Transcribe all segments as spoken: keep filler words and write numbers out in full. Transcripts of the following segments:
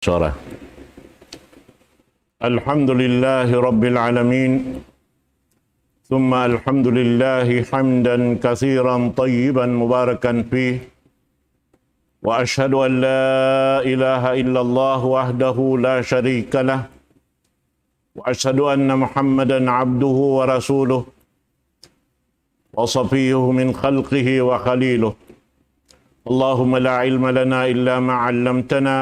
Suara. الحمد لله رب العالمين، ثم الحمد لله حمدا كثيرا طيبا مباركا فيه، وأشهد أن لا إله إلا الله وحده لا شريك له، وأشهد أن محمدا عبده ورسوله وصفيه من خلقه وخليله. اللهم لا علم لنا إلا ما علمتنا،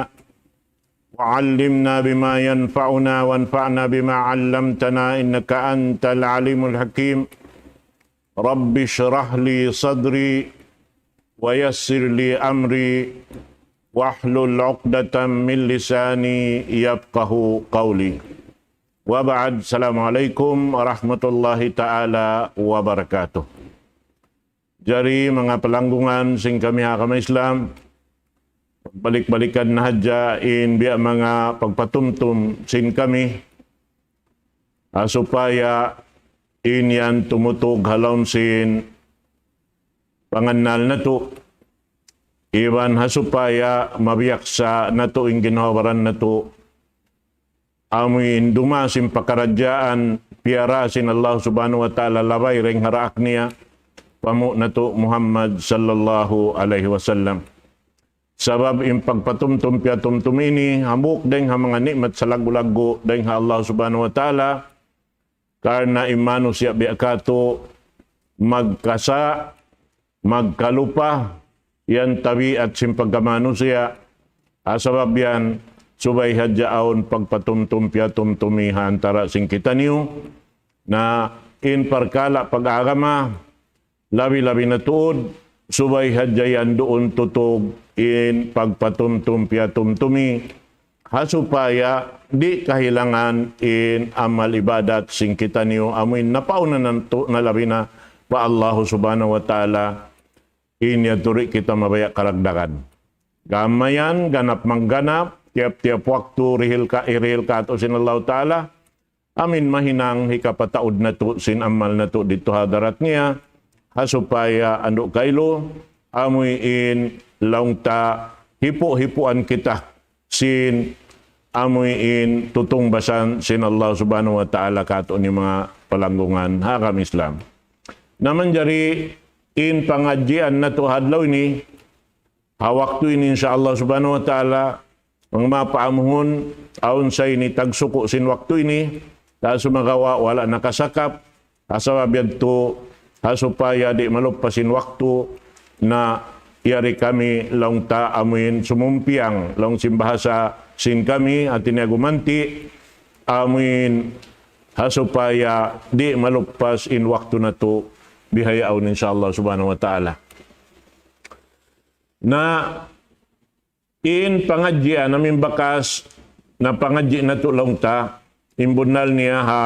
وعلمنا بما ينفعنا، وانفعنا بما علمتنا، إنك أنت العليم الحكيم. رب اشرح لي صدري، ويسر لي أمري، واحلل عقدة من لساني يفقه قولي. وبعد، السلام عليكم ورحمة الله تعالى وبركاته. Jari manga palanggungan sin kami ha agama Islam, balik-balikan na hadja in biya' manga pagpatumtum sin kami, ha supaya in yan tumutug ha lawm sin pangannal natu', iban ha supaya mabiyaksa natu' in ginhawa-baran natu', amu in duma sin pakaradjaan piyara sin Allah Subhanahu wa Ta'ala labay dayn ha daak niya, pamu' natu' Muhammad sallallahu alayhi wasallam. Sabab in pagpatumtum piyatumtum ini, hambuuk dayn ha manga ni'mat salaggu'-laggu' dayn ha Allah Subhanahu wa Ta'ala, karna' in manusiya' biya' katu' magkasa', magkalupa, yan tabiat sin pagkamanusiya'. Ha sabab yan, subay hadja awn pagpatumtum piyatumtumi ha antara' sin kitaniyu, na in parkala' pag-agama, labi-labi na tuud, subay hadja yan duun tutug in pagpatumtum piyatumtumi, ha supaya di' kahilangan in amal ibadat sin kitaniyu, amu in napauna natu' na labi na pa Allahu Subhanahu wa Ta'ala, in yadtu di' kita mabaya' karagdagan. Gam mayan, ganap mangganap, tiyap-tiyap waktu, dihil ka, hirihil katu' sin Allahu Ta'ala, amu in mahinang hikapataud natu' sin amal natu' didtu ha hadarat niya, ha supaya andu' kailu, amu in laung ta hipu'-hipuan kita sin amu in tutungbasan sin Allah Subhanahu wa Ta'ala katu' ini manga palanggungan ha agama Islam. Na manjari in pangadjian natu' ha adlaw ini, ha waktu ini, insya Allah Subhanahu wa Ta'ala, manga mapaamuhun, awn sa ini tagsuku' sin waktu ini, ta sumagawa' wala' nakasakap, ha sabab yadtu, ha supaya di' maluppas in waktu, na yari kami laung ta amuin sumumpiang, laung sin bahasa sin kami, hati niya gumanti', amuin ha supaya di' maluppas in waktu natu' bihaun, insya Allah Subhanahu wa Ta'ala. Na in pangadjian amu in bakas na pangadji' natu' laung ta, in bunnal niya ha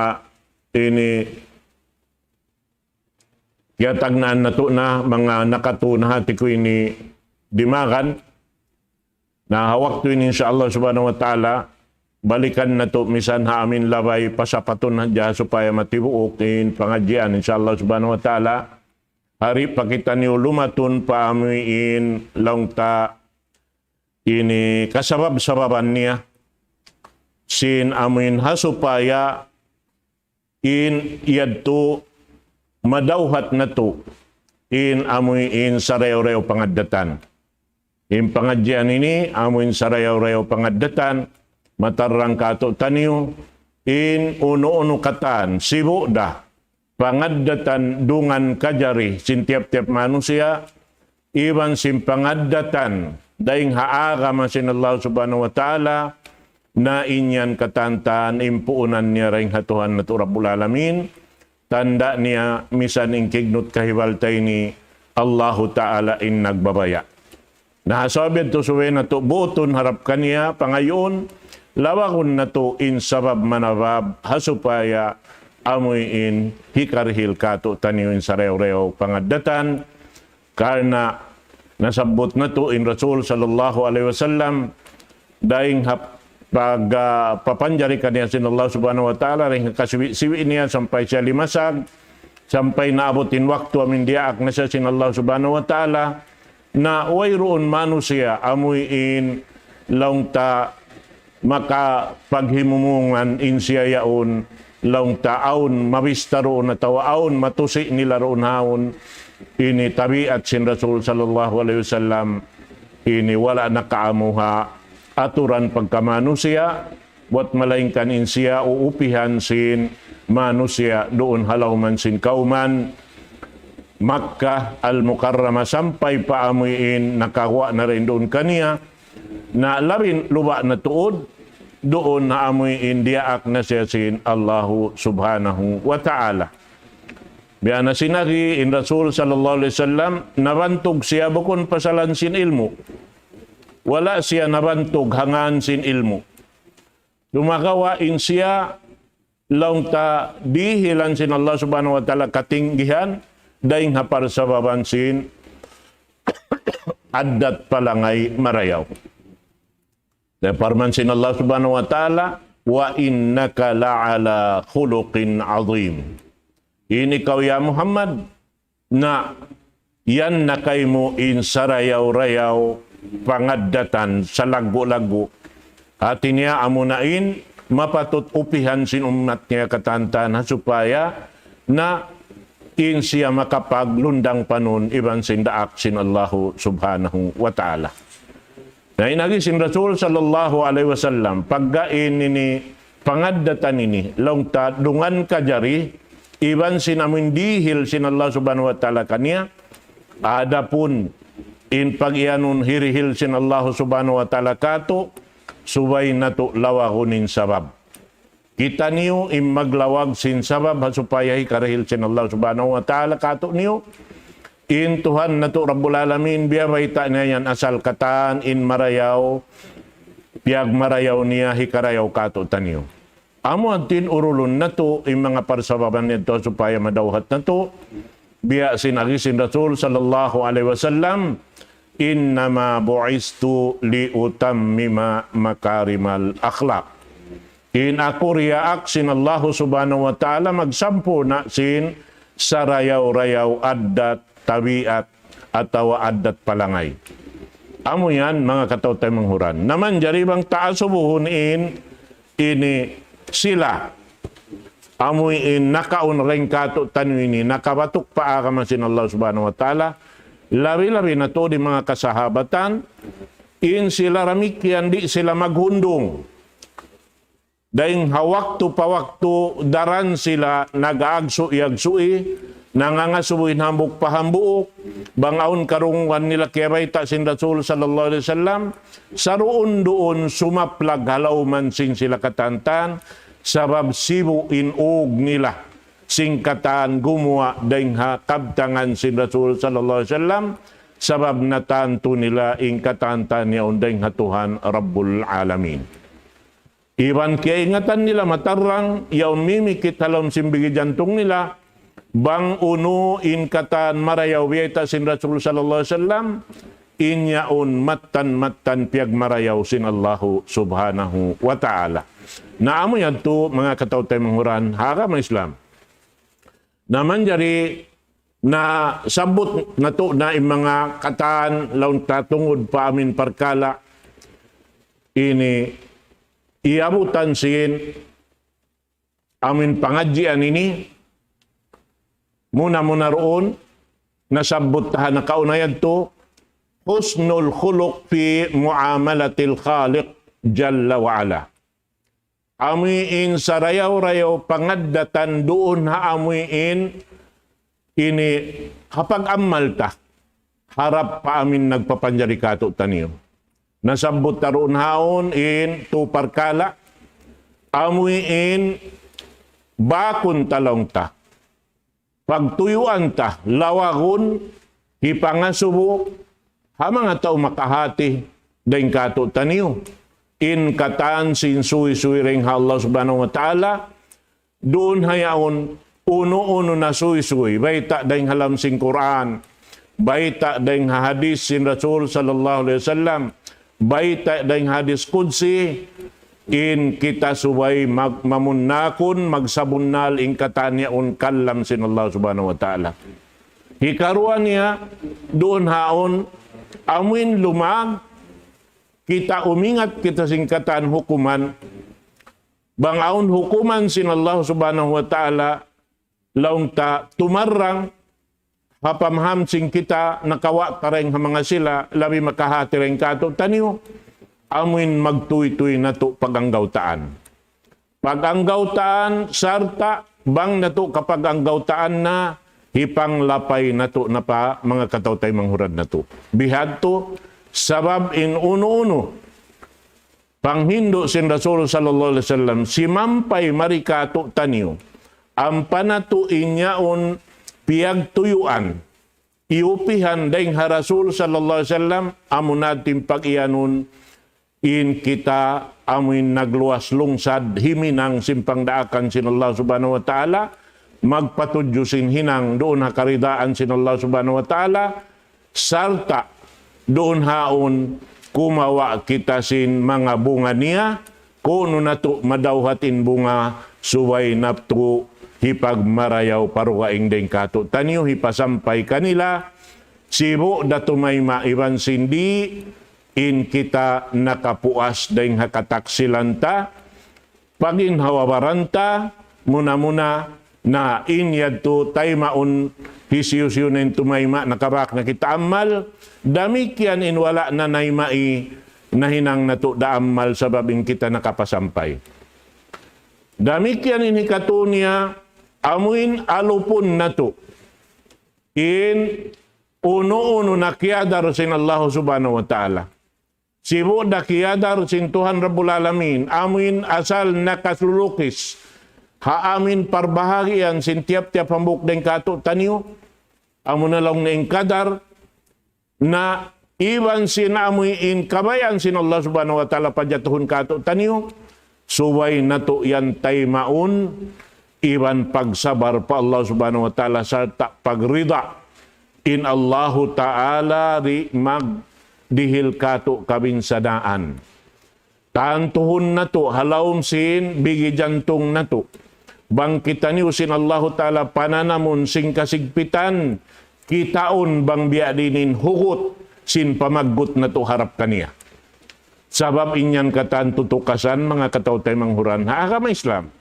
ini kiyatagnaan natu' na manga nakatū na hati ku ini dimagan. Na ha waktu ini, insya Allah Subhanahu wa Ta'ala, balikan natu' misan ha amin labay pasapatun hadja supaya matibuuk in pangadjian, insya Allah Subhanahu wa Ta'ala. Hari pa kitaniyu lumatun pa amuin laung ta ini kasabab-sababan niya sin amuin ha supaya in yadtu madawhat natu' in amuin sarayaw-rayaw pangaddatan. In pangadjian ini amuin sarayaw-rayaw pangaddatan, matarrang katu'taniyu in unu-unu katan sibu' da pangaddatan dungan kajari sin tiyap-tiyap manusiya', iban sin pangaddatan dayn ha agama sin Allah Subhanahu wa Ta'ala, na in yan katantan in puunan niya dayn ha Tuhan natu' Rabbul Alamin, tanda' niya misan in kignut kahibal ta ini Allahu Ta'ala in nagbabaya'. Na ha sabab yadtu subay natu' butun harap kaniya pangayuun, lawagun natu' in sabab manabab ha supaya amuin hikarihil katu'taniyu in sarayaw-rayaw pangaddatan, karna' nasabbut natu' in Rasul sallallahu alayhi wasallam, dayn ha pag, ah, papanjari kaniya sin Allah Subhanahu wa Ta'ala, dayn ha kasiwi'-siwi' niya sampay siya limasag, sampay naabut in waktu amuin diyaak na siya sin Allah Subhanahu wa Ta'ala, na wayruun manusiya' amuin laung ta makapaghimumungan in siya yaun, laung ta awn mabista duun atawa awn matusi nila duun haun, ini tabiat sin Rasul sallallahu alayhi wasallam, ini wala' nakaamu ha aturan pagkamanusiya', buat malaingkan in siya uupihan sin manusiya' duun ha lawm sin kawman Makkah Al-Mukarramah sampay pa amuin nakaguwa' na dayn duun kaniya, na labi luba' na tuud, duun na amuin diyaak na siya sin Allahu Subhanahu wa Ta'ala. Biya' na sin agi in Rasul sallallahu alayhi wasallam, nabantug siya bukun pasalan sin ilmu'. Wala' siya nabantug ha ngan sin ilmu'. Sumagawa' in siya laung ta dihilan sin Allah Subhanahu wa Ta'ala katinggihan, dayn ha parsababan sin addat palangay marayaw. Dayn parman sin Allah Subhanahu wa Ta'ala, وإنك لعلى خلق عظيم. In ikaw ya Muhammad, na yan na kaymu in sarayaw-rayaw pangaddatan salaggu'-laggu'. Hati niya amuna in mapatut upihan sin ummat niya katantan ha supaya na in siya makapaglundang panun iban sin daak sin Allahu Subhanahu wa Ta'ala. Na in agi sin Rasul sallallahu alayhi wasallam, pagga in ini pangaddatan ini, laung ta dungan kajari, iban sin amun dihil sin Allah Subhanahu wa Ta'ala kaniya, adapun in pag-iyanun hirihil sin Allah Subhanahu wa Ta'ala katu', subay natu' lawagun in sabab. Kitaniyu in maglawag sin sabab ha supaya hikarihil sin Allah Subhanahu wa Ta'ala katu'niyu. In Tuhan natu' Rabbul Alamin, biya' bayta' niya yan asal katan in marayaw, piyagmarayaw niya hikarayaw katu'taniyu. Amu antin urulun natu' in manga parsababan niya tu supaya madawhat natu'. Biya' sin agi sin Rasul sallallahu alayhi wasallam, إنما بعثت لأتمم مكارم الأخلاق. In aku diyaak sin Allahu Subhanahu wa Ta'ala magsampurna' sin sarayaw-rayaw addat tabiat atawa addat palangay. Amu yan, manga kataw-taymanghuran. Na manjari bang ta asubuhun in ini sila. Amu in nakaun dayn katu'taniyu ini, nakabatuk pa agama sin Allah Subhanahu wa Ta'ala. Labi-labi na tuud in manga kasahabatan, in sila damikkiyan di' sila maghundung. Dayn ha waktu pa waktu daran sila nag-aagsu'-agsu'i, nangangasubu in hambuuk pa hambuuk, bang awn karungugan nila kiyabayta' sin Rasul sallallahu alayhi wasallam, saruun-duun sumaplag ha lawm sin sila katantan, sabab sibu' in ug nila sin katan gumuwa' dayn ha kabtangan sin Rasul sallallahu alayhi wasallam, sabab natantu nila in katantan yaun dayn ha Tuhan Rabbul Alamin. Iban kiyaingatan nila matarrang, yaun mimikit ha lawm sin bigi jantung nila, bang unu in katan marayaw biyayta' sin Rasul sallallahu alayhi wasallam, in yaun mattan-mattan piyagmarayaw sin Allahu Subhanahu wa Ta'ala. Na amu yadtu manga kataw-taymanghuran ha agama Islam. Na manjari nasabbut natu' na in manga katan laung ta tungud pa amin parkala' ini iyabutan sin amin pangadjian ini, muna-muna duun, nasabbut ta ha nakauna yadtu, حسن الخلق في معاملة الخالق جل وعلا. Amu in sarayaw-rayaw pangaddatan duun ha amu in ini ha pag-amal ta harap pa amin nagpapanjari katu'taniyu. Nasabbut ta duun haun in tu parkala', amu in bakun ta laung ta, pagtuyuan ta, lawagun, hipangasubu ha manga tau makahati dayn katu'taniyu. In katan sin suysuy dayn ha Allah Subhanahu wa Ta'ala, duun ha yaun unu-unu na suysuy, bayta' dayn ha lawm sin Qur'an, bayta' dayn ha hadis sin Rasul sallallahu alayhi wasallam, bayta' dayn ha hadis qudsi, in kita subay mag-, mamunnakun, magsabunnal in katan yaun kalam sin Allah Subhanahu wa Ta'ala. Hikaruwa niya, duun haun, amuin lumag, kita umingat kita sin katan hukuman, bang awn hukuman sin Allah Subhanahu wa Ta'ala, laung ta tumarrang, ha pamaham sin kita nakawa' ta dayn ha manga sila, labi makahati dayn kātu'niyu, amuin magtuytuy natu' pag-anggawtaan. Pag-anggawtaan, sarta' bang natu' kapag-anggawtaan na, hipanglapay natu' na pa manga kataw-taymanghuran natu'. Bihadtu, sabab in unu-unu, panghindu' sin Rasul sallallahu alayhi wasallam, simampay mari kātu'niyu, ampa natu' in yaun piyagtuyuan, iyupihan dayn ha Rasul sallallahu alayhi wasallam, amuna in pag-iyanun, in kita amuin nagluwas lungsad, himinang sin pangdaakan sin Allah Subhanahu wa Ta'ala, magpatudju sin hinang duun ha karidaan sin Allah Subhanahu wa Ta'ala, sarta' duun haun kumawa' kita sin manga bunga niya, kunu' natu' madawhat in bunga, subay natu' hipagmarayaw pa dugaing dayn kātu'niyu, hipasampay kanila, sibu' da tumayma' iban sin di', in kita nakapuas dayn ha kataksilan ta, paginhawa-baran ta, muna-muna na in yadtu taymaun hisiyu-siyu na in tumayma' nakabak na kita amal, damikkiyan in wala' na nayma'i nahinang natu' da amal sabab in kita nakapasampay. Damikkiyan in hikatu niya, amuin alupun natu' in unu-unu na kiyadar sin Allah Subhanahu wa Ta'ala. Sibu' da kiyadar sin Tuhan Rabbul Alamin, amuin asal nakasulukis ha amuin parbahagian sin tiyap-tiyap hambuuk dayn kātu'niyu, amuna laung niya in kadar, na iban sin amuin kabayaan sin Allah Subhanahu wa Ta'ala pajatuhun kātu'niyu, subay natu' yan taymaun, iban pagsabar pa Allah Subhanahu wa Ta'ala sarta' pagrida in Allahu Ta'ala di' magdihil kātu' kabinsanaan. Tantuhun natu', ha lawm sin bigi jantung natu'. Bang kitaniyu sin Allahu Ta'ala pananamun sin kasigpitan, kitaun bang biya' diin in hugut sin pamaggut natu' harap kaniya. Sabab in yan katan tutukasan manga kataw-taymanghuran ha agama Islam.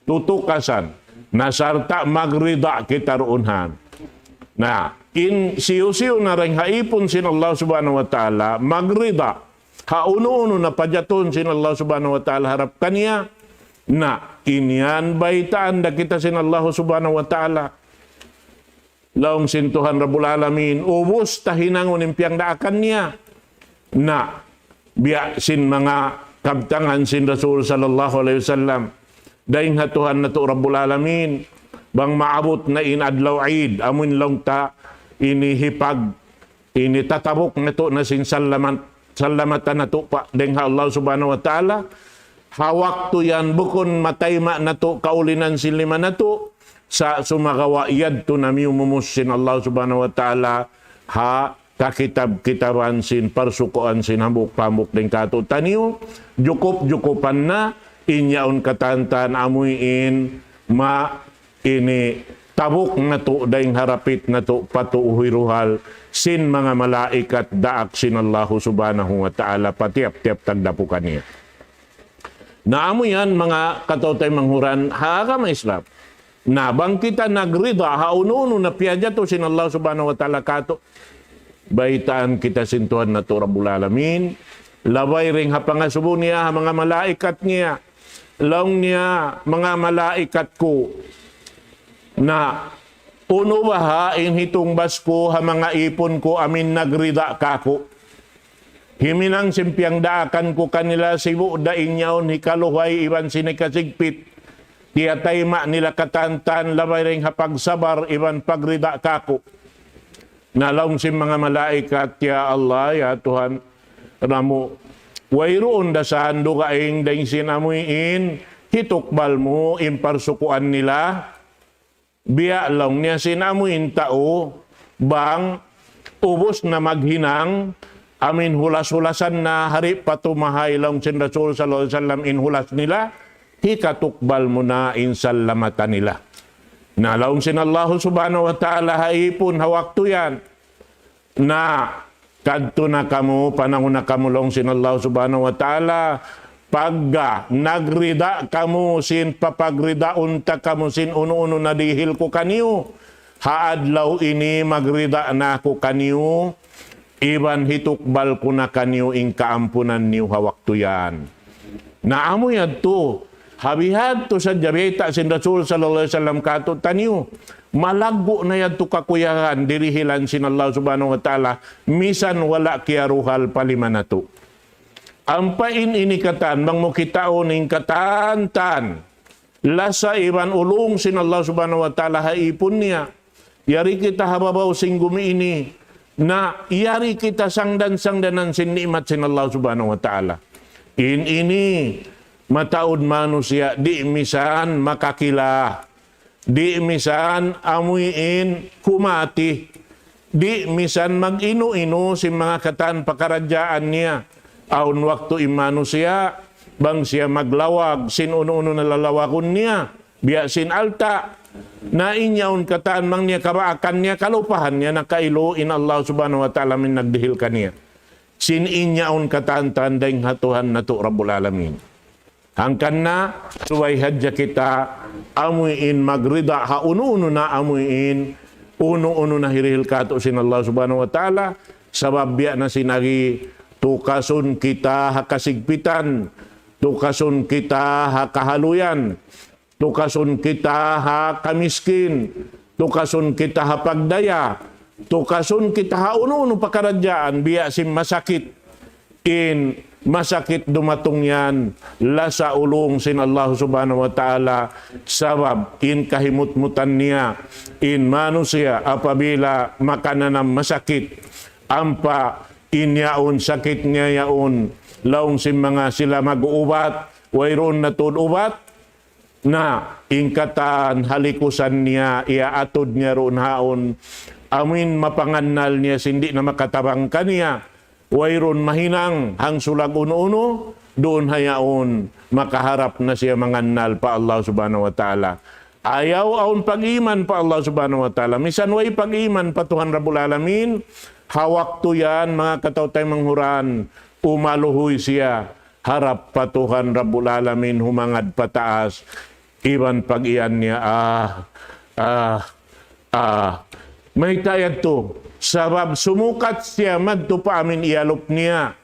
Tutukasan. Na sarta' magrida kita duun han. Na, in siyu-siyu na dayn ha ipun sin Allah Subhanahu wa Ta'ala, magrida ha unu-unu na pajatuhun sin Allah Subhanahu wa Ta'ala harap kaniya, na, in yan baytaan da kita sin Allah Subhanahu wa Ta'ala. Laung sin Tuhan Rabbul Alamin, ubus ta hinangun in piyagdaakan niya. Na, biya' sin manga kabtangan sin Rasul sallallahu alayhi wasallam. Dayn ha Tuhan natu' Rabbul Alamin, bang maabut na in adlaw Eid, amuin laung ta ini hipag, ini tatabuk natu' na sin salamat, salamatan natu' pa dayn ha Allah Subhanahu wa Ta'ala. Ha waktu yan bukun matayma' natu' kaulinan sin lima natu', sa' sumagawa' yadtu na miyumumus sin Allah Subhanahu wa Ta'ala ha kakitab-kitaban sin parsukuan sin hambuuk-hambuuk dayn kātu'niyu, jukup-jukupan na in yaun katantan amuin ma ini tabuk natu' dayn ha rapit natu' pa tuuhiruhal sin manga malaikat daak sin Allahu Subhanahu wa Ta'ala pa tiyap-tiyap tagdapu kaniya. Na amu yan manga kataw-taymanghuran ha agama Islam. Na bang kita nagrida ha unu-unu na piyajatu sin Allah Subhanahu wa Ta'ala kātu', baytaan kita sin Tuhan natu' Rabbul Alamin, labay dayn ha pangasubu niya ha manga malaikat niya. Laung niya, manga malaikat ku, na unu baha' in hitungbas ku ha manga ipun ku amuin nagrida kāku'. Himinang sin piyagdaakan ku kanila sibu' da in yaun hikaluhay iban sin hikasigpit. Tiyatayma' nila katantan labay dayn ha pagsabar iban pagrida kāku'. Na laung sin manga malaikat, "Ya Allah, ya Tuhan namu', wayruun da sa dugaing dayn sin amuin hitukbal mu in parsukuan nila?" Biya' laung niya sin amuin tau, bang ubus na maghinang, amuin hulas-hulasan na, hari pa tumahay laung sin Rasul sallallahu alayhi wasallam in hulas nila, hikatukbal mu na in salamatan nila. Na laung sin Allah Subhanahu wa Ta'ala ha ipun ha waktu yan, na Kadtu na kamu, panangun na kamu laung sin Allah Subhanahu wa Ta'ala, pagga nagrida kamu sin papagridaun ta kamu sin unu-unu na dihil ku kaniyu. Ha adlaw ini magrida na aku kaniyu, iban hitukbal ku na kaniyu in kaampunan niyu ha waktu yan. Na amu yadtu, ha bihadtu sadja bayta' sin Rasul sallallahu alayhi wasallam kātu'niyu, malaggu' na yadtu kakuyagan dirihilan sin Allah Subhanahu wa Ta'ala, misan wala' kiyaruhal pa lima natu'. Ampa in ini katan, bang mu kitaun in katan-katan lasa iban ulung sin Allah Subhanahu wa Ta'ala ha īpun niya. Yari kita ha babaw sin gumi ini, na yari kita sangdan-sangdanan sin ni'mat sin Allah Subhanahu wa Ta'ala. In ini mataud manusiya' di' misan makakila, di' misan amuin kumati, di' misan mag-inu-inu sin manga katan pakaradjaan niya. Awn waktu in manusiya', bang siya maglawag sin unu-unu na lalawagun niya, biya' sin alta'. Na in yaun katan bang niya kabaakan niya, kalupahan niya na kailu in Allah Subhanahu wa Ta'ala amuin nagdihil kaniya. Sin in yaun katan-katan dayn ha Tuhan natu' Rabbul Alamin. Hangkan na, subay hadja kita amuin magrida ha unu-unu na amuin, unu-unu na hirihil kātu' sin Allah Subhanahu wa Ta'ala, sabab biya' na sin agi, tukasun kita ha kasigpitan, tukasun kita ha kahaluyan, tukasun kita ha kamiskin, tukasun kita ha pagdaya, tukasun kita ha unu-unu pakaradjaan, biya' sin masakit. In masakit dumatung yan, lasa ulung sin Allah Subhanahu wa Ta'ala, sabab in kahimutmutan niya, in manusiya' apabila makananam masakit, ampa in yaun sakit niya yaun, laung sin manga sila mag-uubat, wayruun na tuud ubat, na in katan halikusan niya, iyaatud niya duun haun, amuin mapangannal niya sin di' na makatabang kaniya, wayruun mahinang hangsulag unu-unu, duun ha yaun, makaharap na siya mangannal pa Allah Subhanahu wa Ta'ala. Ayaw awn pag-iman pa Allah Subhanahu wa Ta'ala. Misan way pag-iman pa Tuhan Rabbul Alamin, ha waktu yan, manga kataw-taymanghuran, umaluhuy siya harap pa Tuhan Rabbul Alamin, humangad pataas, iban pag-iyan niya, ah, ah, ah. Mayta' yadtu, sabab sumukat siya madtu pa amuin iyalup niya,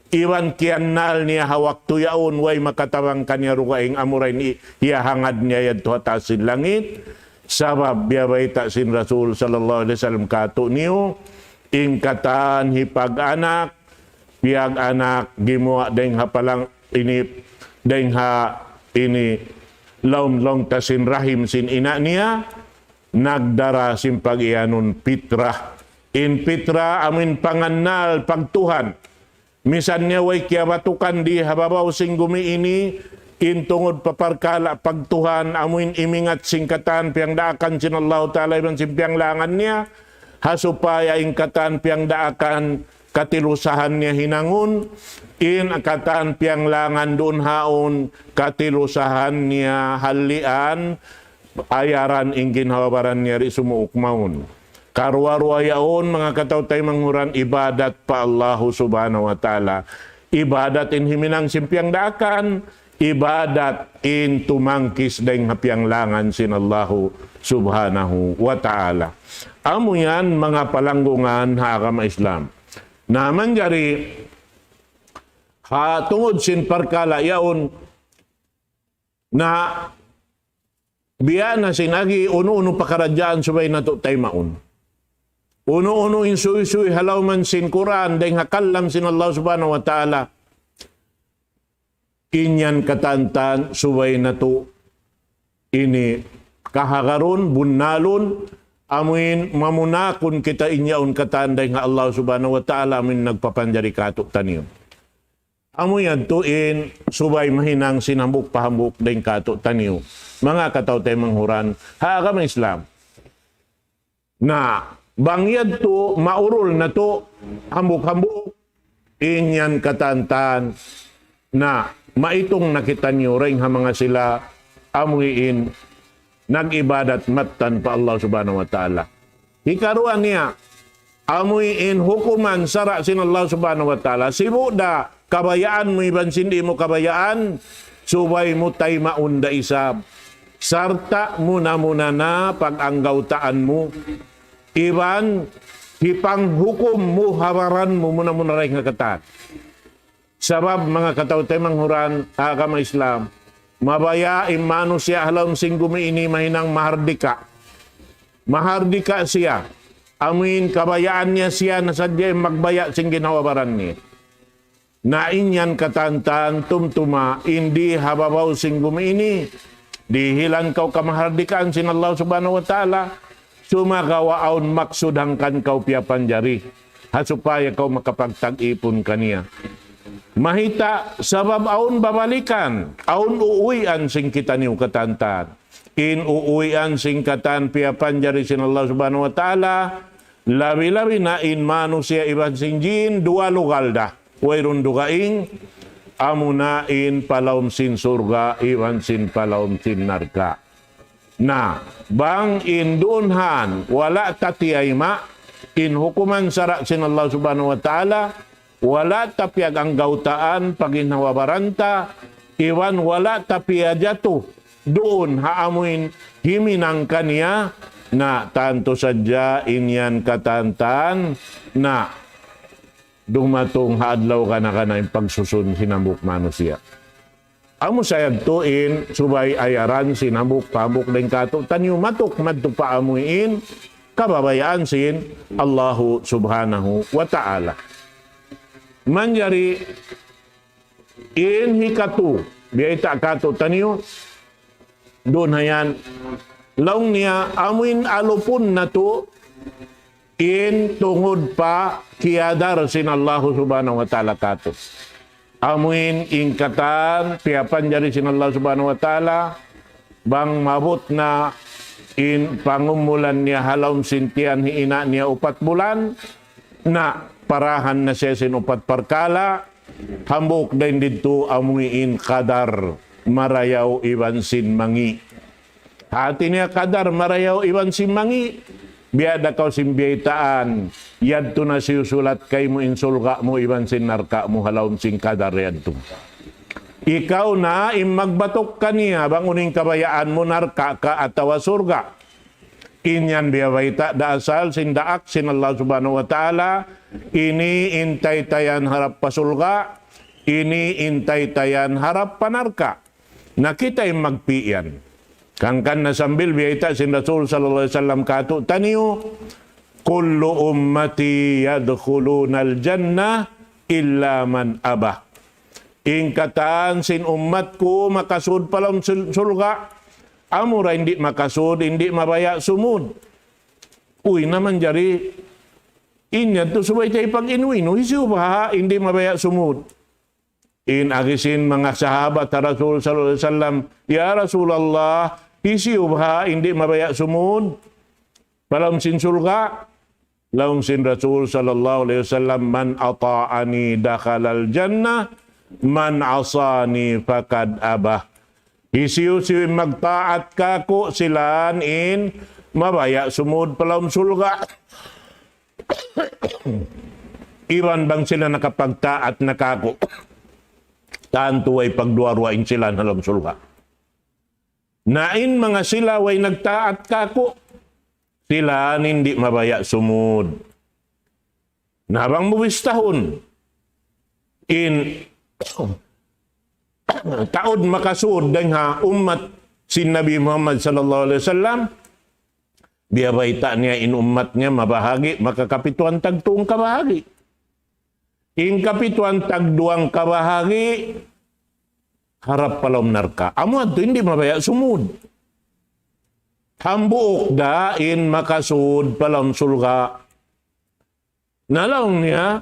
iban kiyannal niya ha waktu yaun, way makatabang kaniya dugaing amura in i-, iyahangad niya yadtu ha taas sin langit, sabab biya' bayta' sin Rasul sallallahu alayhi wasallam kātu'niyu, in katan hipag-anak, piyag-anak, gimuwa' dayng ha palang ini, dayng ha ini, lawm-lawm ta sin rahim sin ina' niya, nagdara sin pag-iyanun pitrah. In pitrah amuin pangannal pagtuhan. Misan niya way kiyabatukan di ha babaw sin gumi ini, in tungud pa parkala' pagtuhan, amuin imingat sin katan piyangdaakan sin Allahu Ta'ala iban sin piyanglangan niya, ha supaya in katan piyangdaakan katilusahan niya hinangun, in katan piyanglangan duun haun katilusahan niya hallian, ayaran in ginhawa-baran niya di' sumuuk mawn. Karuwa-ruwa yaun, manga kataw-taymanghuran, ibadat pa Allahu Subhanahu wa Ta'ala. Ibadat in himinang sin piyangdaakan, ibadat in tumangkis dayng ha piyanglangan sin Allahu Subhanahu wa Ta'ala. Amu yan, manga palanggungan ha agama Islam. Na manjari, ha tungud sin parkala' yaun, na biya' na sin agi unu-unu pakaradjaan subay natu' taymaun. Unu-unu in suysuy ha lawm sin Qur'an, dayng ha kalam sin Allah Subhanahu wa Ta'ala. In yan katan-katan subay natu' ini kahagarun, bunnalun, amuin mamunakun kita in yaun katan dayng ha Allah Subhanahu wa Ta'ala, amuin nagpapanjari kātu'niyu. Amu yadtu in subay mahinang sin hambuuk pa hambuuk dayng kātu'niyu, manga kataw-taymanghuran ha agama Islam. Na bang yadtu maurul natu' hambuuk-hambuuk, in yan katan-katan na maitung na kitaniyu dayng ha manga sila amuin nag-ibadat mattan pa Allah Subhanahu wa Ta'ala. Hikaruwa niya, amuin hukuman sara' sin Allah Subhanahu wa Ta'ala, sibu' da kabayaan mu iban sin di' mu kabayaan, subay mu taymaun da isab. Sarta' muna-muna na pag-anggawtaan mu, iban hipanghukum mu ha baran mu muna-muna dayn ha katan. Sabab manga kataw-taymanghuran ha agama Islam, mabaya' in manusiya' ha lawm sin gumi ini mahinang mahardika. Mahardika siya. Amuin kabayaan niya siya na sadja in magbaya' sin ginhawa-baran niya. Na in yan katantan tumtuma in di ha babaw sin gumi ini, dihilan kaw kamahardikaan sin Allah Subhanahu wa Ta'ala, sumagawa' awn maksud hangkan kaw piyapanjari, ha supaya kaw makapagtag-ipun kaniya. Mahita', sabab awn babalikan, awn uuwian sin kitaniyu katantan. In uuwian sin katan piyapanjari sin Allah Subhanahu wa Ta'ala, labi-labi na in manusiya' iban sin jin, duwa lugal da. Wayruun dugaing, amuna in pa lawm sin surga' iban sin pa lawm sin narka'. Na, bang in duun han, wala' ta tiyayma', in hukuman sara' sin Allah Subhanahu wa Ta'ala, wala' ta piyaganggawtaan, paginhawa-baran ta, iban wala' ta piyajatu, duun ha amuin himinang kaniya, na tantu sadja in yan katantan, na dumatung ha adlaw kana-kana in pagsusun sin hambuuk manusiya'. Amu sa yadtu in subay ayaran sin hambuuk pa hambuuk dayn kātu'niyu matuk madtu pa amuin kababayaan sin Allahu Subhanahu wa Ta'ala. Manjari in hikatu, biyayta' kātu'niyu, duun ha yan, laung niya, amuin alupun natu' in tungud pa kiyadar sin Allahu Subhanahu wa Ta'ala kātu'. Amuin in katan piyapanjari sin Allah Subhanahu wa Ta'ala, bang maabut na in pangumulan niya ha lawm sin tiyan hi ina' niya upat bulan, na parahan na siya sin upat parkala', hambuuk dayn didtu amuin kadar marayaw iban sin mangi'. Hāti niya kadar marayaw iban sin mangi', biya' da kaw sin biyaytaan, yadtu na siyusulat kaymu in surga' mu iban sin narka' mu ha lawm sin kadar yadtu. Ikaw na in magbatuk kaniya bang unu in kabayaan mu, narka' ka atawa surga'. In yan biyabayta' da asal sin daak sin Allah Subhanahu wa Ta'ala, ini in taytayan harap pa surga', ini in taytayan harap pa narka'. Na kita in magpi' yan. Hangkan na sambil biyayta' sin Rasul sallallahu alayhi wasallam kātu'niyu, كل أمتي يدخلون الجنة إلا من أبى. In katan sin ummat ku makasud pa lawm sul-, surga', amura in di' makasud, in di' mabaya' sumud. Uy, na manjari, in yadtu subay ta ipag-inu-inu, hisiyu baha' in di' mabaya' sumud? In agi sin manga sahabat ha Rasul sallallahu alayhi wasallam, "Ya Rasulullah, hisiyu baha' in di' mabaya' sumud pa lawm sin surga'?" Laung sin Rasul sallallahu alayhi wasallam, من أطاعني دخل الجنة، من عصاني فقد أبى. Hisiyu-siyu in magtaat kāku', sila in mabaya' sumud pa lawm surga'. Iban bang sila nakapagtaat na kāku', tantu way pagduwa-ruwa in sila ha lawm surga'. Na in manga sila way nagtaat kāku', sila in di' mabaya' sumud. Na bang mu bistahun in taud makasud dayn ha ummat sin Nabi Muhammad sallallahu alayhi wasallam, biyabayta' niya in ummat niya mabahagi', makakapituan tagtuung kabahagi'. In kapituan tagduwang kabahagi', harap pa lawm narka'. Amu yadtu in di' mabaya' sumud. Hambuuk da in makasud pa lawm surga'. Na laung niya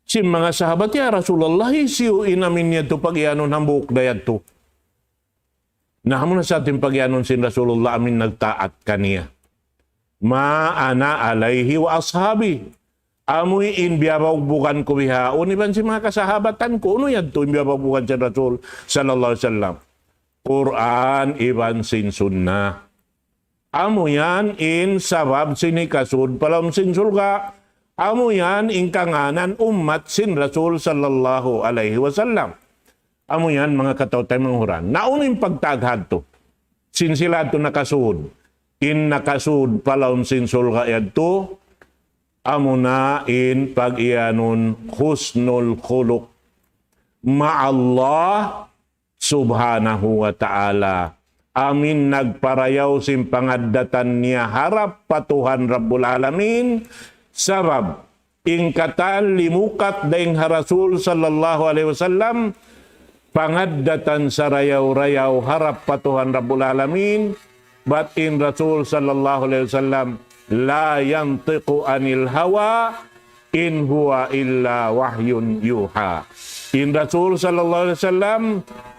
sin manga sahabat, "Ya Rasulullah, hisiyu in amin yadtu pagiyanun hambuuk da yadtu?" Na amu na sa in pagiyanun sin Rasulullah amin nagtaat kaniya. ما أنا عليه وأصحابي. Amu in biyabugbugan ku bihaun iban sin manga kasahabatan ku. Unu yadtu in biyabugbugan sin Rasul sallallahu alayhi wasallam? Qur'an iban sin sunnah. Amu yan in sabab sin hikasud pa lawm sin surga'. Amu yan in kangānan ummat sin Rasul sallallahu alayhi wasallam. Amu yan, manga kataw-taymanghuran. Na unu in pagtag hadtu? Sin sila hadtu nakasud. In nakasud pa lawm sin surga' yadtu, amuna in pag-iyanun husnul khuluq ma'allah subhanahu wa ta'ala. Amu in nagparayaw sin pangaddatan niya harap pa Tuhan Rabbul Alamin, sabab in katan limukat dayn ha Rasul sallallahu alayhi wasallam, pangaddatan sarayaw-rayaw harap pa Tuhan Rabbul Alamin, bat in Rasul sallallahu alayhi wasallam, لا ينطق عن الهوى إن هو إلا وحي يوحى. In Rasul sallallahu alayhi wasallam,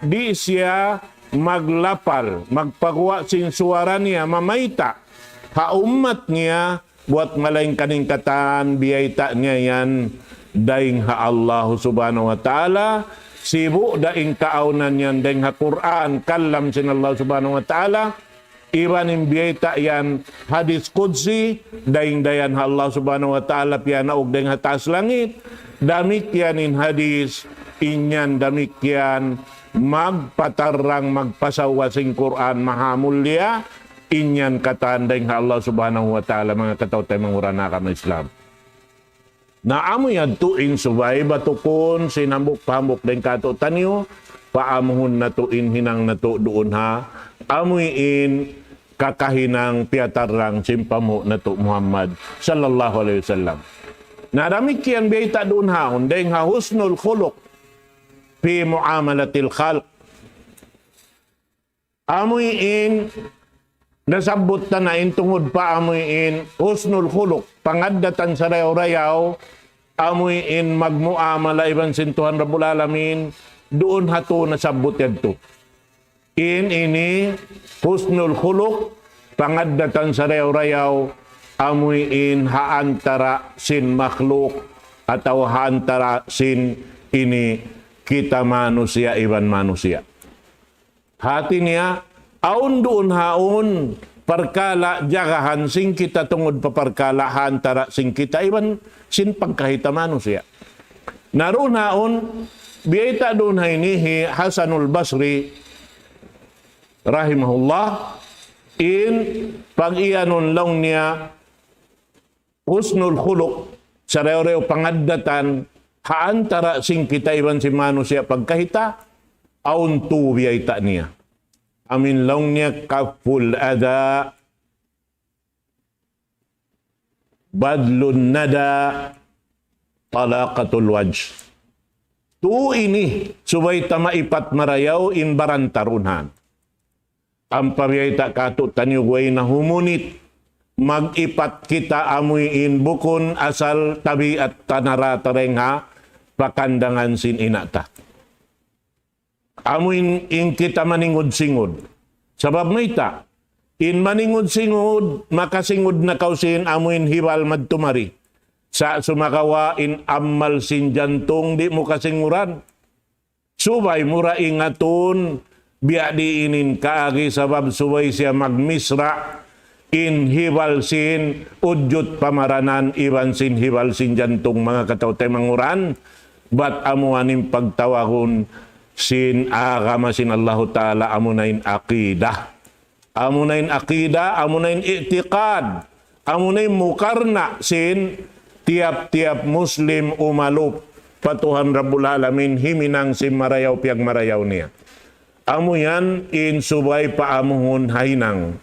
di' siya maglapal, magpaguwa' sin suwara niya, mamayta' ha ummat niya, buwat malaingkan in katan biyayta' niya yan dayn ha Allah subhanahu wa ta'ala, sibu' da in kaawnan yan dayn ha Qur'an, kalam sin Allah subhanahu wa ta'ala, iban in biyayta' yan hadis qudsi, dayn da yan ha Allah subhanahu wa ta'ala piyanaug dayn ha taas langit, damikkiyan in hadis, in yan damikkiyan magpatarrang, magpasawwa sin Qur'an mahamulliya, in yan katan dayn ha Allah subhanahu wa ta'ala, manga kataw-taymanghuran ha agama Islam. Na amu yadtu in subay batukun sin hambuuk pa hambuuk dayn kātu'niyu, paamuhun natu' in hinang natu' duun ha, amu in kakahinang piyatarrang sin panghu' natu' Muhammad sallallahu alayhi wasallam. Na damikkiyan biyayta' duun ha, dayn ha husnul khuluq fi muamalatil khalq. Amu in nasabbut ta na in tungud pa amu in husnul khuluq, pangaddatan sarayaw-rayaw, amu in magmuamala iban sin Tuhan Rabbul Alamin, duun ha tū nasabbut yadtu. In ini husnul khuluq, pangaddatan sarayaw-rayaw, amu in ha antara sin makhluk atawa ha antara sin ini kita manusiya' iban manusiya'. Hāti niya, awn duun ha awn parkala' jagahan sin kita tungud pa parkala' ha antara sin kita iban sin pagkahi ta manusiya'. Na duun ha awn, biyayta' duun ha ini hi Hasanul Basri rahimahullah, in pag-iyanun laung niya, husnul khuluq, sarayaw-rayaw pangaddatan, ha antara sin kita iban sin manusiya' pagkahi ta, awn tū biyayta' niya. Amu in laung niya kafful adha, badlun nadha, talaqatul wajh. Tū ini, subay ta maipat marayaw in baran ta duun ha yan. Ampa biyayta' kātu'niyu guway na humunit, mag-ipat kita amu in bukun asal tabiat ta nara ta dayn ha pakandangan sin ina' ta. Amu in, in kita maningud-singud. Sabab mayta', in maningud-singud, makasingud na kaw sin amu in hibal madtu mari. Sa' sumagawa' in amal sin jantung di' mu kasinguran. Subay mu ra ingatun, biya' diin in kaagi sabab subay siya magmisra' in hibal sin ujud pamaranan iban sin hibal sin jantung, manga kataw-taymanghuran, bat amu yan in pagtawagun sin agama sin Allahu Ta'ala, amuna in aqidah. Amuna in aqidah, amuna in i'tiqad, amuna in mukarna' sin tiyap-tiyap Muslim umalup pa Tuhan Rabbul Alamin, himinang sin marayaw piyagmarayaw niya. Amu yan in subay paamuhun ha hinang.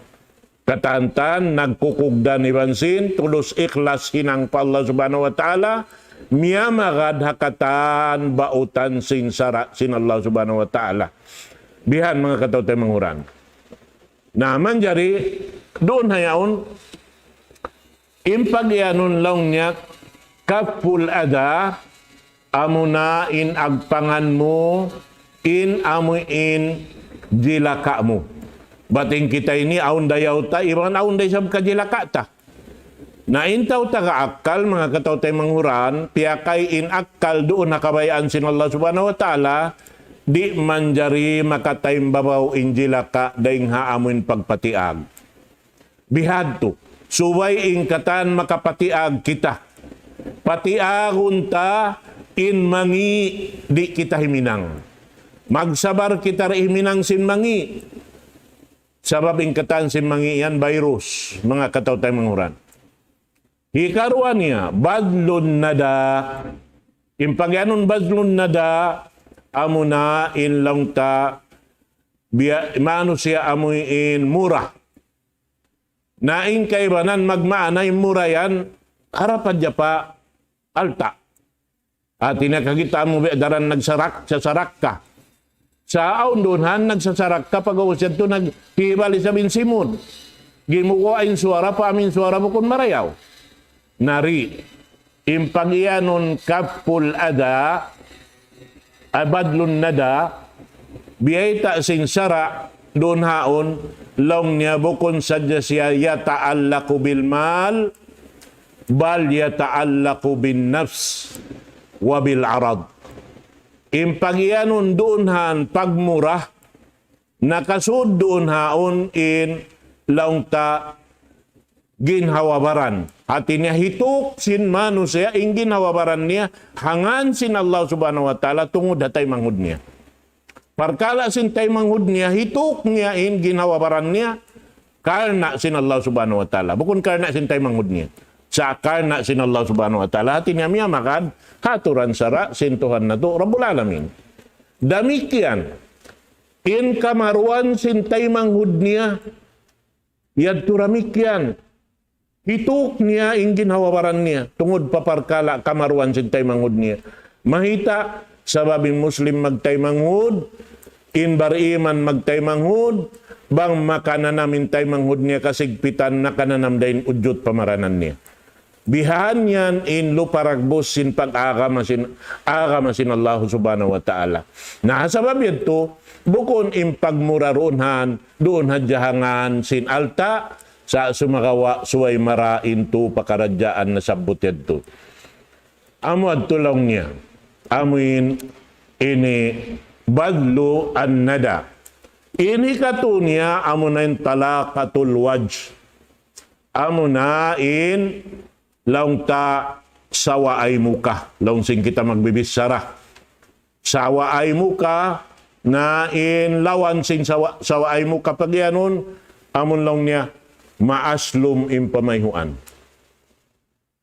Katantan, nagkukugdan iban sin, tulus ikhlas hinang pa Allah Subhanahu wa Ta'ala, miyamagad ha katan bautan sin sara' sin Allah Subhanahu wa Ta'ala. Bihan manga kataw-taymanghuran. Na, manjari, duun ha yaun, in pag-iyanun laung niya, kafful adha, amuna in agpangan mu, in amu in jilaka' mu. Bat in kita ini, awn dayaw ta, iban awn da isab kajilaka' ta. Na in tau taga akkal, manga kataw-taymanghuran, piyakay in akkal duun ha kabayaan sin Allah Subhanahu wa Ta'ala, di' manjari makataymbabaw in jilaka' dayn ha amu in pagpatiag. Bihadtu, subay in katan makapatiag kita. Patiagun ta in mangi' di' kita himinang. Magsabar kita di' himinang sin mangi'. Sabab in katan sin mangi' yan virus, manga kataw-taymanghuran. Hikaruwa niya, badlun nada. In pagiyanun badlun nada, amuna in laung ta, biya', manusiya' amuin mura. Na in kaibanan magmaana in mura yan, harap hadja pa alta'. Hati niya kagita' mu biya' daran nagsarak, sasarak ka. Sa' awn duun han nagsasarak ka, pag-ubus yadtu nagtibal isab in simud. Gimuwa' in suwara, pa amin suwara bukun marayaw. Na di', in pagiyanun kafful adha, badlun nada, biyayta' sin sara' duun haun, laung niya bukun sadja siya yata'allaqu bil mal, bal yata'allaqu bin nafs wa bil arad. In pagiyanun duun han pagmura, nakasud duun haun in laung ta ginhawa-baran. Hati niya hituk sin manusiya' in ginhawa-baran niya, ha ngān sin Allah Subhanahu wa Ta'ala, tungud ha taymanghud niya. Parkala' sin taymanghud niya, hituk niya in ginhawa-baran niya, karna' sin Allah Subhanahu wa Ta'ala. Bukun karna' sin taymanghud niya. Sa' karna' sin Allah Subhanahu wa Ta'ala, hati niya miyamagad ha aturan sara' sin Tuhan natu', Rabbul Alamin. Damikkiyan, in kamaruan sin taymanghud niya, yadtu damikkiyan. Hituk niya in ginhawa-baran niya, tungud pa parkala' kamaruan sin taymanghud niya. Mayta', sabab in Muslim magtaymanghud, in bariman magtaymanghud, bang makananam in taymanghud niya kasigpitan, nakananam da in ujud pamaranan niya. Bihan yan in lupa ragbus sin pag-agama sin, agama sin Allah Subhanahu wa Ta'ala. Na sabab yadtu, bukun in pagmura duun han, duun hadja ha ngān sin alta', sa' sumagawa' subay marayaw in tu pakaradjaan nasabbut yadtu. Amu yadtu laung niya. Amuin ini badlu an-nada. Ini katu' niya amuna in talaqatul wajh. Amuna in laung ta sawa ay muka. Laung sin kita magbibichara. Sawa ay muka, na in lawan sin sawa, sawa ay muka pagiyanun, amun laung niya, maaslum in pamayhuan.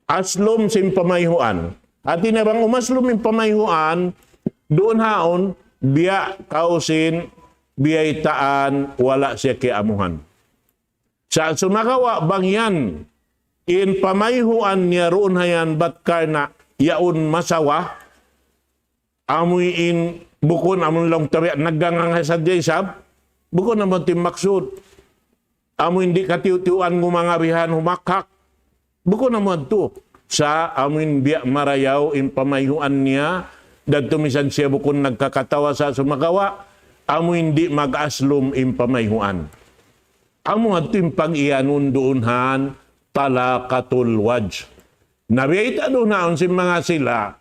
Aslum sin pamayhuan. Hati niya bang umaslum in pamayhuan, duun haun, biya' kaw sin biyaytaan, wala' siya kiyaamuhan. Sa' sumagawa' bang yan, in pamayhuan niya duun ha yan, bat karna' yaun masawa, amuin bukun amun laung ta biya' naggangang sadja isab, bukun amu in maksud. Amuin di' katiyu'-tiyuan ngumanga bihan humakhak. Bukun amu yadtu. Sa' amuin biya' marayaw in pamayhuan niya, dadtu misan siya bukun nagkakatawa sa' sumagawa', amuin di' mag-aslum in pamayhuan. Amu yadtu in pag-iyanun duun han talaqatul wajh. Na biyayta' duun haun sin manga sila,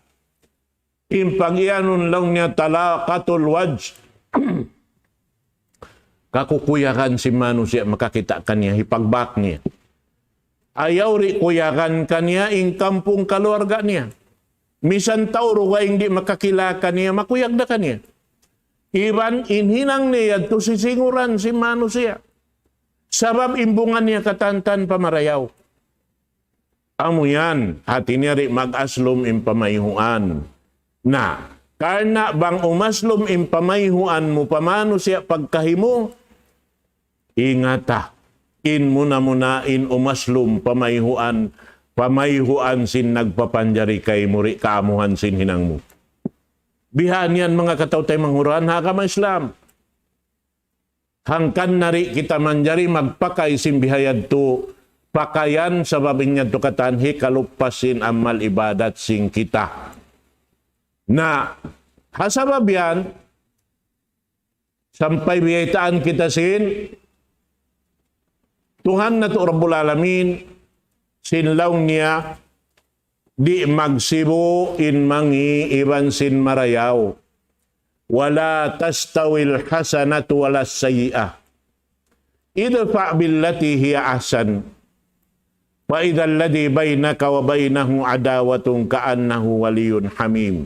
in pag-iyanun laung niya talaqatul wajh. Kakukuyagan sin manusiya' makakita' kaniya, hipagbak niya. Ayaw di' kuyagan kaniya in kampung kaluarga niya. Misan tau dugaing di' makakila' kaniya, makuyag da kaniya. Iban in hinang niya yadtu sisinguran sin manusiya'. Sabab in bunga niya katantan pamarayaw. Amu yan, hati niya di' mag-aslum in pamayhuan. Na, karna' bang umaslum in pamayhuan mu pa manusiya' pagkahi mu, ingata, in muna-muna in umaslum pamayhuan, pamayhuan sin nagpapanjari kaymu di' kaamuhan sin hinang mu. Bihan yan manga kataw-taymanghuran ha agama Islam. Hangkan na di' kita manjari magpakay sin biha yadtu pakayan sabab in yadtu katan hikaluppas sin amal ibadat sin kita. Na, ha sabab yan, sampay biyaytaan kita sin Tuhan natu' Rabbul Alamin, sin laung niya, di' magsibu' in mangi' iban sin marayaw. ولا تستوي الحسنة ولا السيئة. ادفع بالتي هي أحسن. فإذا الذي بينك وبينه عداوة كأنه ولي حميم.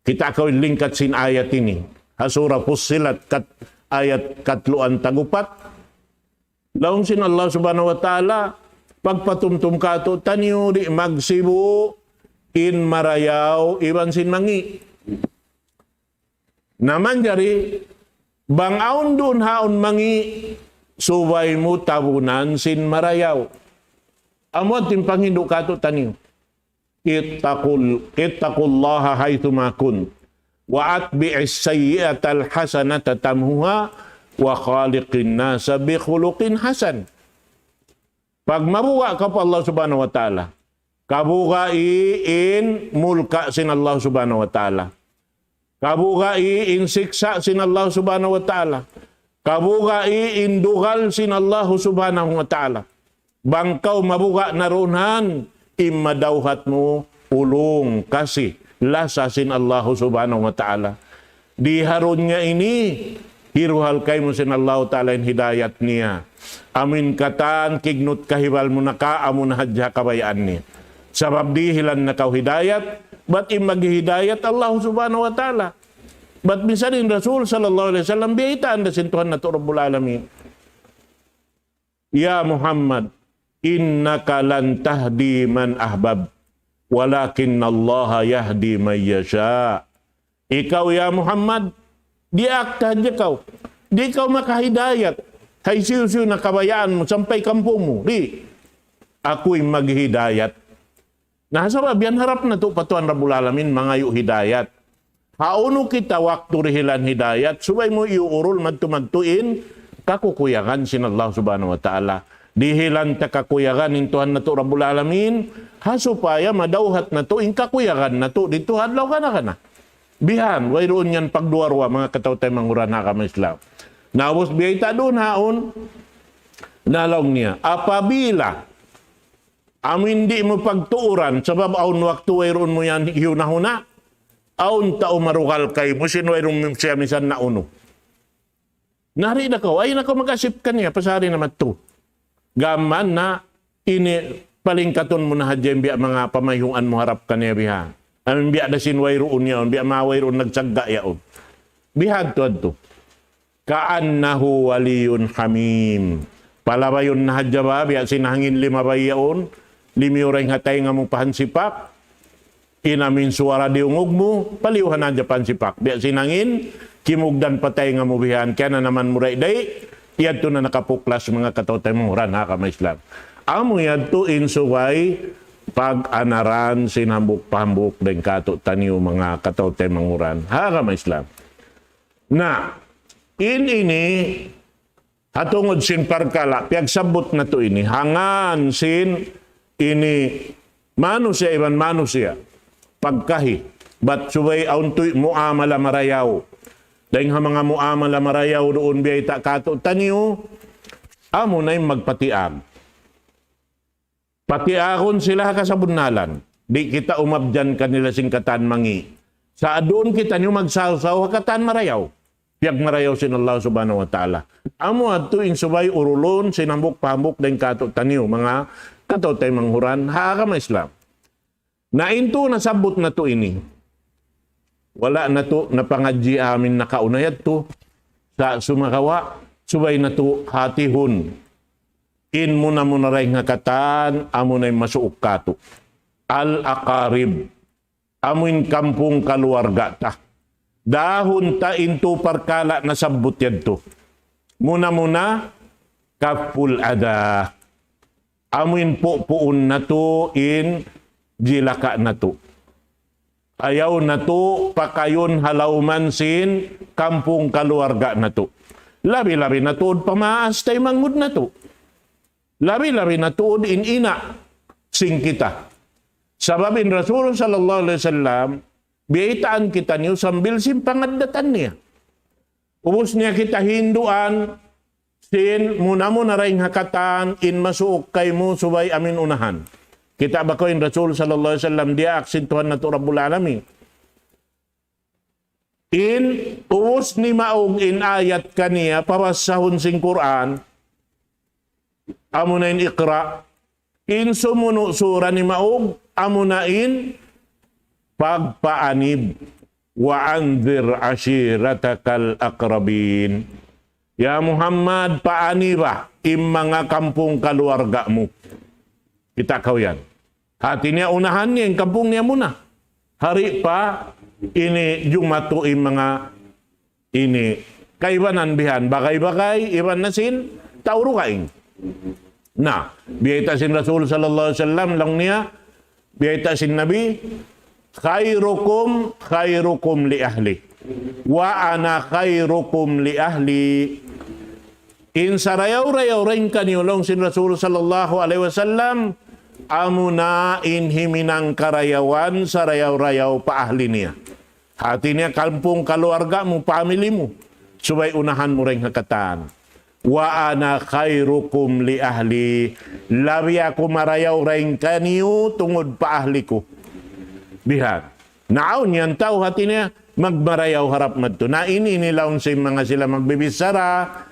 Kita' kaw in lingkat sin ayat ini. Ha Surah Fussilat kat ayat katluan tag-upat. Laung sin Allah Subhanahu wa Ta'ala, pagpatumtum kātu'niyu di' magsibu' in marayaw iban sin mangi'. Na manjari, bang awn duun haun mangi', subay mu tabunan sin marayaw. Amu in panghindu' kātu'niyu. اتقوا ال- اتقوا الله حيثما كنتم وأتبعوا السيئة الحسنة تمحها وخالق الناس بخلق حسن. Pagmabuga' kaw pa Allah Subhanahu wa Ta'ala, kabugai in mulka' sin Allah Subhanahu wa Ta'ala. Kabugai in siksa' sin Allah Subhanahu wa Ta'ala. Kabugai in dugal sin Allah Subhanahu wa Ta'ala. Bang kaw mabuga' na duun, in madawhat mu ulung, kasi, lasa sin Allah Subhanahu wa Ta'ala. Di ha dunya ini, hiruhal kaymu sin Allah Ta'ala in hidayat niya. Amu in katan kignut kahibal mu na ka, amu na hadja kabayaan niya. Sabab dihilan na kaw hidayat, bat in maghihidayat Allah Subhanahu wa Ta'ala. Bat minsan in Rasul sallallahu alayhi wasallam, biyaytaan da sin Tuhan natu' Rabbul Alamin. يا محمد إنك لن تهدي من أحببت ولكن الله يهدي من يشاء. Ikaw, ya Muhammad, diyaak ta hadja kaw. Di' kaw makahidayat. Hisiyu-siyu na kabayaan mu, sampay kampung mu. Di'. Aku in maghihidayat. Na, sabab yan harap natu' pa Tuhan Rabbul Alamin, mangayu' hidayat. Hawnu kita waktu dihilan hidayat, subay mu iyuurul madtu-madtu in kakukuyagan sin Allah Subhanahu wa Ta'ala. Dihilan ta kakuyagan in Tuhan natu' Rabbul Alamin, ha supaya madawhat natu' in kakuyagan natu' didtu ha adlaw kana-kana. Bihan, wayruun yan pagduwa-ruwa, manga kataw-taymanghuran ha agama Islam. Na ubus biyayta' duun haun, na laung niya, apabila amu in di' mu pagtuuran, sabab awn waktu wayruun mu yan hiyuna-huna, awn tau marugal kaymu sin wayruun mu siya misan naunu. Nari da kaw, ay na kaw mag-asip kaniya, pasari na madtu. Gam mayan na ini palingkatun mu na hadja in biya' manga pamayhuan mu harap kaniya biha. Amu in biya' da sin wayruun yaun, biya' manga wayruun nagsagga' yaun. Bihadtu-hadtu. كأنه ولي حميم. Palabayun na hadja ba, biya' sin hangin limabay yaun, limiyu dayn ha taynga mu pa hansipak, in amu in suwara diyungug mu, paliyuhan hadja pa hansipak. Biya' sin hangin, kimugdan pa taynga mu bihan, kiyananaman mu dayday, yadtu na nakapuklas manga kataw-taymanghuran ha agama Islam. Amu yadtu in subay pag-anaran sin hambuuk pa hambuuk dayn kātu'niyu manga kataw-taymanghuran ha agama Islam. Na, in ini, ha tungud sin parkala', piyagsabbut natu' ini, hangkan sin ini manusiya' iban manusiya', pagkahi, bat subay awn tuy muamala marayaw. Dayn ha manga muamala marayaw duun biyayta' kātu'niyu, amu na in magpatiag. Patiagun sila ha kasabunnalan. Di' kita umabyan kanila sin katan mangi'. Sa' duun kitaniyu magsaw-saw ha katan marayaw. Piyagmarayaw sin Allah Subhanahu wa Ta'ala. Amu yadtu in subay urulun sin hambuuk pa hambuuk dayn kātu'niyu, manga kataw-taymanghuran ha agama Islam. Na in tu nasabbut natu' ini, wala' natu' napangadji' amu in nakauna yadtu, sa' sumagawa', subay natu' hatihun. In muna-muna dayn ha katan, amu na in masuuk kātu'. Al-aqarib. Amu in kampung kaluwarga ta. Dahun ta in tu parkala' nasabbut yadtu. Muna-muna, kafful adha. Amu in pupuun natu' in jilaka natu'. Ayaw natu' pakayun ha lawm sin kampung kaluwarga natu'. Labi-labi na tuud pa maas taymanghud natu'. Labi-labi na tuud in ina' sin kita. Sabab in Rasul sallallahu alayhi wasallam, biyaytaan kitaniyu sambil sin pangaddatan niya. Ubus niya kita hinduan, sin muna-muna dayn ha katan, in masuuk kaymu subay amu in unahan. Kita' ba kaw in Rasul sallallahu alayhi wasallam diyaak sin Tuhan natu' Rabbul Alamin. In ubus nimaug in ayat kaniya, pabasahun sin Qur'an, amu na in اقرأ. In sumunu' sura nimaug, amuna in pagpaanib. وأنذر عشيرتك الأقربين. Ya Muhammad, paaniba in manga kampung kaluarga mu. Kita' kaw yan. Hati niya unahan niya in kampung niya muna. Hari pa ini jumatu in manga ini kaibanan bihan, bagay-bagay, iban na sin tau dugaing. Na, biyayta' sin Rasul sallallahu alayhi wasallam, laung niya, biyayta' sin Nabi, خيركم خيركم لأهله وأنا خيركم لأهلي. In sarayaw-rayaw dayn kaniyu, laung sin Rasul sallallahu alayhi wasallam, amuna in himinang karayawan sarayaw-rayaw pa ahli niya. Hati niya kampung kaluarga mu, family mu. Subay unahan mu dayn ha katan. وأنا خيركم لأهلي. Labi aku marayaw dayn kaniyu tungud pa ahli ku. Bihan. Na awn yan tau hati niya magmarayaw harap madtu. Na ini, ini laung sin manga sila magbibichara,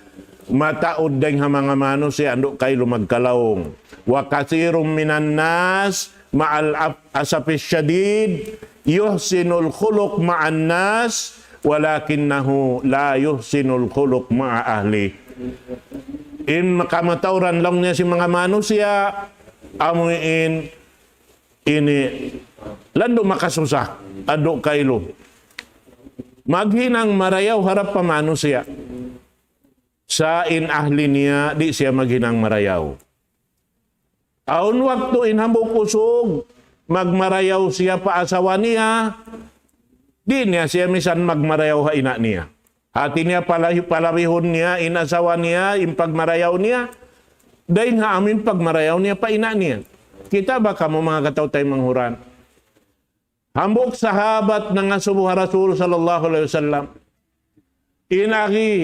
mataud dayn ha manga manusiya', andu' kailu magkalaung. وكثير من الناس مع الأسف الشديد يحسن الخلق مع الناس ولكنه لا يحسن الخلق مع أهله. In kamatauran laung niya sin manga manusiya', amu in ini landu' makasusa, andu' kailu maghinang marayaw harap pa manusiya'. Sa' in ahli niya, di' siya maghinang marayaw. Awn waktu in hambuuk usug, magmarayaw siya pa asawa niya, di' niya siya misan magmarayaw ha ina' niya. Hati niya palahi-, palabihun niya in asawa niya, in pagmarayaw niya, dayn ha amu in pagmarayaw niya pa ina' niya. Kita' ba kamu manga kataw-taymanghuran? Hambuuk sahabat nangasubu ha Rasul sallallahu alayhi wasallam. In agi,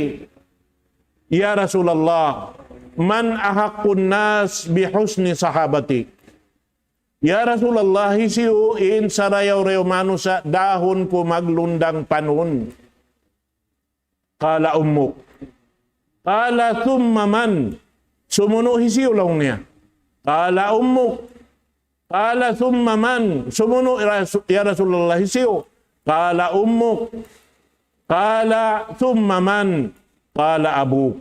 "Ya Rasulullah, من أحق الناس بحسن صحابتي؟" "Ya Rasulullah, hisiyu in sarayaw-rayaw manusiya' dahun ku maglundang panun?" "قال أمك." "قال ثم من؟" Sumunu' hisiyu laung niya. "قال أمك." "قال ثم من؟" Sumunu' ya Rasu-, ya Rasulullah hisiyu. "قال أمك." "قال ثم من؟" "قال أبوك."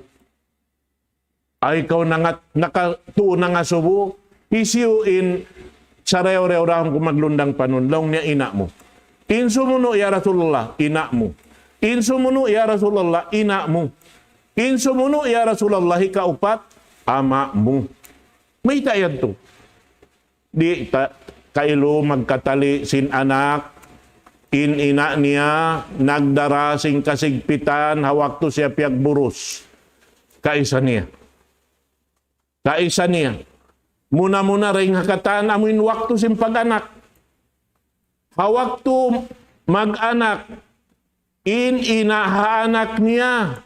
Ay kaw nangat-, nakatu nangasubu, hisiyu in sarayaw-rayaw dahun ku maglundang panun, laung niya ina' mu. In sumunu' ya Rasulullah, ina' mu. In sumunu' ya Rasulullah, ina' mu. In sumunu' ya Rasulullah, hikaupat, ama' mu. Mayta' yadtu? Di' ta-, kailu magkatali sin anak, in ina' niya, nagdara sin kasigpitan, ha waktu siya piyagburus. Kaisa niya. Kaisa niya. Muna-muna dayn ha katan amu in waktu sin pag-anak. Ha waktu mag-anak, in ina' ha anak niya.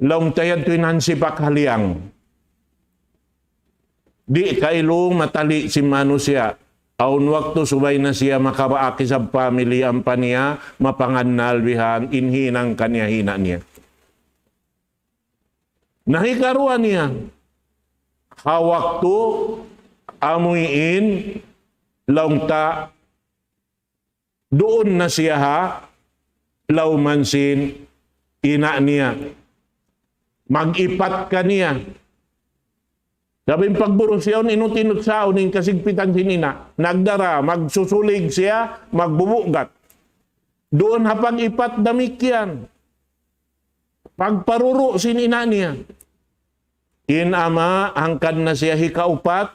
Laung ta yadtu in hansipak ha liyang. Di' kailu matali sin manusiya'. Awn waktu subay na siya makabaak isab family ampa niya, mapangannal bihan, in hinang kaniya ha ina' niya. Na hikaruwa niya, ha waktu amuin laung ta duun na siya ha lawm sin ina' niya. Mag-ipat kaniya. Sabab in pagburus yaun, inut-inut sa yaun in kasigpitan sin ina'. Nagdara, magsusulig siya, magbubugat. Duun ha pag-ipat damikkiyan. Pagparuru' sin ina' niya. In ama', hangkan na siya hikaupat,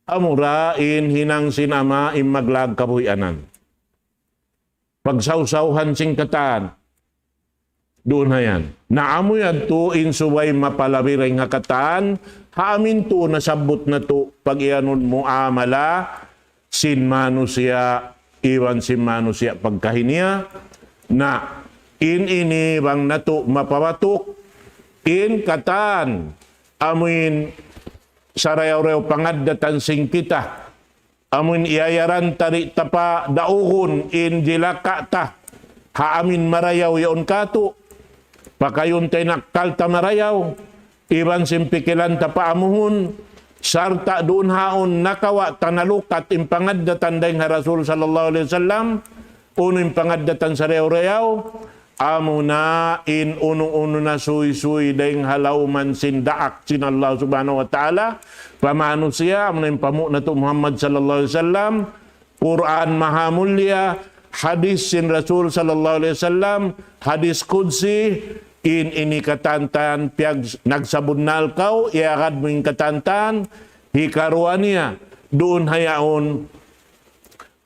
amura in hinang sin ama' in maglag kabuhianan. Pagsawsawhan sin katan. Duun na yan. Na amu yadtu in subay mapalabi dayn ha katan, ha amin tuud nasabbut natu' pag-iyanun muamala, sin manusiya', iban sin manusiya' pagkahi niya. Na, in ini bang natu' mapabatuk, in katan, amuin sarayaw-rayaw pangaddatan sin kita, amuin iyayaran ta di' ta pa daugun in jilaka ta, ha amin marayaw yaun katu', pakayun ta in akkal ta marayaw, iban sin pikilan ta paamuhun, sarta' duun haun nakawa' ta nalukat in pangaddatan dayn ha Rasul sallallahu alayhi wasallam, unu in pangaddatan sarayaw-rayaw, amuna in unu-unu na suysuy dayn ha lawman sin daak sin Allah Subhanahu wa Ta'ala pa manusiya', amuna in panghu' natu' Muhammad sallallahu alayhi wasallam, Qur'an mahamulliya, hadis sin Rasul sallallahu alayhi wasallam, hadis qudsi, in ini katan-katan, piyag-, nagsabunnal kaw, iyagad mu in katan-katan, hikaruwa niya, duun ha yaun,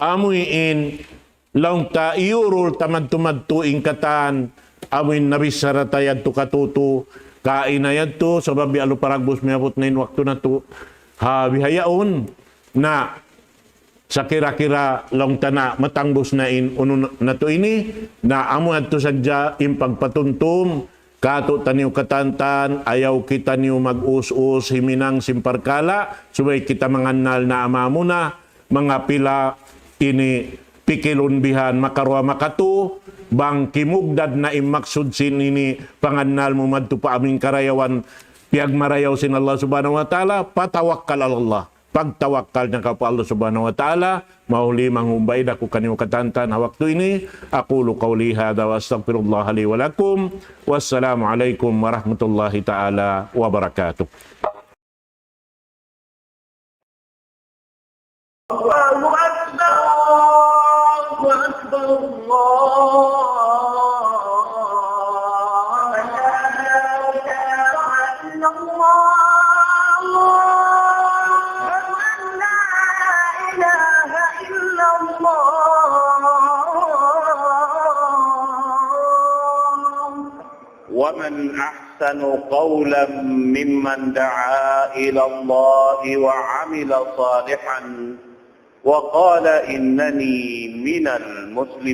amuin, laung ta iyurul ta madtu-madtu in katan, amuin nabichara ta yadtu katutu, kaina yadtu, sabab biya' lu paragbus miyabut na in waktu natu', ha bihaun, na, sakira-kira laung ta na matangbus na in unu natu' ini, na amu yadtu sadja in pagpatumtum, katu'taniyu katan-katan, ayaw kitaniyu mag-us-us, himinang sin parkala', subay kita mangannal na amuna, manga pila ini pikilun bihan, makaruwa makatu, bang kimugdad na in maksud sin ini pangannal mu madtu pa amuin karayawan, piyagmarayaw sin Allah Subhanahu wa Ta'ala, فتوكل على الله. Pagtawakkal na kaw pa Allah Subhanahu wa Ta'ala, mahuli manghumbay da aku kaniyu katan-katan ha waktu ini. أقول قولي هذا وأستغفر الله لي ولكم. والسلام عليكم ورحمة الله تعالى وبركاته. الله أكبر، الله أكبر، الله أكبر. لا إله إلا الله. أشهد أن لا إله إلا الله. ومن أحسن قولا ممن دعا إلى الله وعمل صالحا وقال إنني من المسلمين.